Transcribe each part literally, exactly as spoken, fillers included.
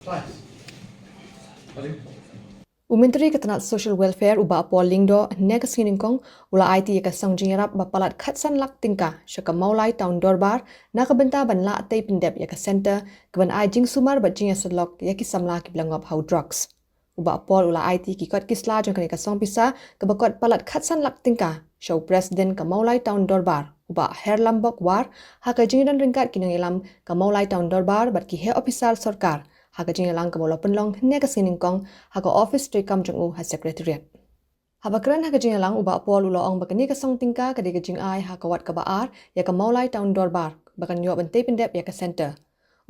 U Myntri ka tnat Social Welfare u Bah Paul Lyngdoh, hynne ka sngi Nyngkong, u la aiti ïa ka song jingïarap ba palat khatsan lak tyngka sha ka Mawlai Town Dorbar na ka bynta ban lah tei pyndep ïa ka center, ka ban ai jingsumar bad jingïasyllok ïa ki samla kiba la ngop ha u drugs. U Bah Paul u la aiti ki kot ki sla jong kane ka song pisa kaba kot palat khatsan lak tyngka sha u President ka Mawlai Town Dorbar, u Bah Herlambok War, ha ka jingdon ryngkat ki nongïalam ka Mawlai Town Dorbar bad ki heh ophisar sorkar ha ka jingïalang kaba u la pynlong hynne ka sngi Nyngkong ha ka ophis treikam jong u ha Secretariat. Haba kren ha ka jingïalang, u Bah Paul u la ong ba kane ka song tyngka ka dei ka jingai ha ka wat kaba ar ïa ka Mawlai Town Dorbar ba kan ïoh ban tei pyndep ïa ka center.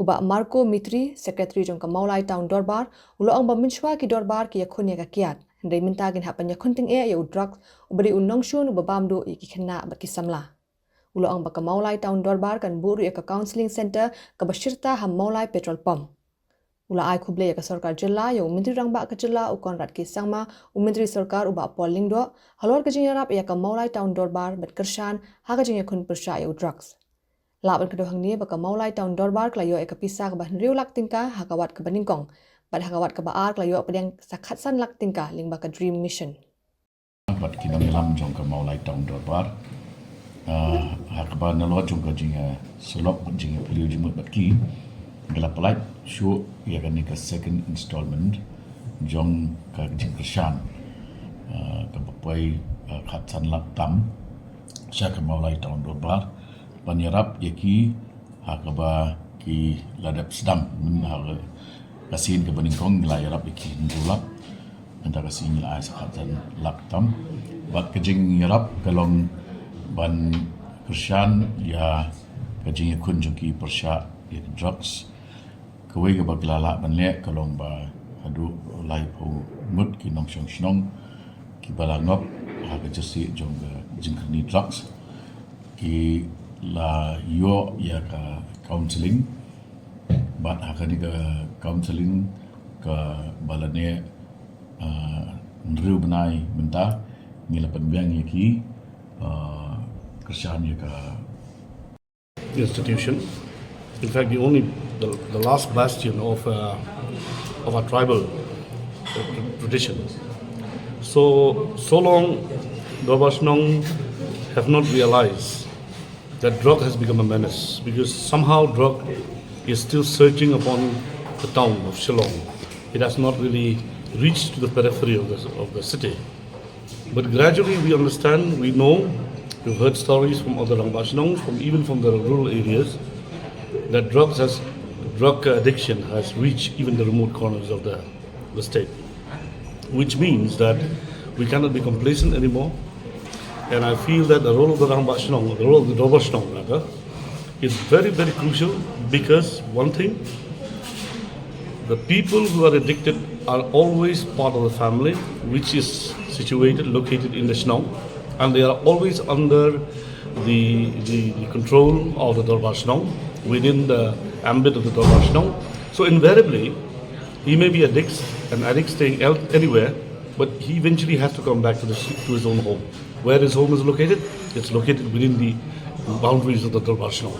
U Bah Marco Mitri, Secretary jong ka Mawlai Town Dorbar, u la ong ba mynshuwa ki dorbar ki ïakhun ïa ka kiad, hynrei mynta kin hap ban ïakhun tyngeh ïa u drugs uba dei u nongshun uba bam duh ïa ki khynnah bad ki samla. U la ong ba ka Mawlai Town Dorbar kan buh ruh ïa ka counselling center kaba shirta ha Mawlai Petrol Pump. U la ai khublei ïa ka sorkar jylla, ïa u Myntri Rangbah ka jylla u Conrad K Sangma, u Myntri Sorkar u Bah Paul Lyngdoh halor ka jingïarap ïa ka Mawlai Town Dorbar bad kyrshan ha ka jingïakhun pyrshah ïa u drugs. Lah ban kdew hangne ba ka Mawlai Town Dorbar ka la ïoh ïa ka pisa kaba hynriew lak tyngka ha ka wat kaba nyngkong, bad ha ka wat kaba ar ka la ïoh pdiang sa khatsan lak tyngka lyngba ka DREAM Mission. Bad ki nongïalam jong ka Mawlai Town Dorbar, ah, ha kaba nalor jong ka jingïasyllok bad jingïapylliew jingmut bad ki, ngi la pynlait shuh ïa kane ka second installment jong ka jingkyrshan, ah, kaba poi, ah, khatsan lak tam sha ka Mawlai Town Dorbar ban ïarap ïa ki ha kaba ki la dep sdang. Mynta ha ka sien kaba nyngkong ngi la ïarap ïa ki hynriew lak. Mynta ka sngi ngi la ai sa khatsan lak tam. Bad ka jingïarap ka long ban kyrshan ïa ka jingïakhun jong ki pyrshah ïa ki drugs. Kawei kaba ki la lah ban leh ka long ba haduh laiphew ngut ki nongshong shnong kiba la ngop ha ka jingïasyrdoh jong ka jingkyrni drugs ki la ïoh ïa ka counselling. Bad ha kane ka counselling kaba la neh, ah, hynriew bnai mynta ngi la pynbiang ïa ki, ah, kyrshan ïa ka institution. In fact, the only, the, the last bastion of, uh, of our tribal, uh, tradition. So, so long, Dorbar Shnong have not realized that drug has become a menace, because somehow drug is still surging upon the town of Shillong. It has not really reached to the periphery of the, of the city. But gradually we understand, we know, we've heard stories from other Rangbah Shnong, from, even from the rural areas, that drugs has, drug addiction has reached even the remote corners of the, the state, which means that we cannot be complacent anymore. And I feel that the role of the Rangbah Shnong, the role of the Dorbar Shnong rather, is very, very crucial, because one thing, the people who are addicted are always part of the family, which is situated, located in the Shnong, and they are always under the, the, the control of the Dorbar Shnong, within the ambit of the Dorbar Shnong. So invariably, he may be addict, an addict staying el-, anywhere, but he eventually has to come back to the, to his own home. Where his home is located, it's located within the boundaries of the Dorbar Shnong.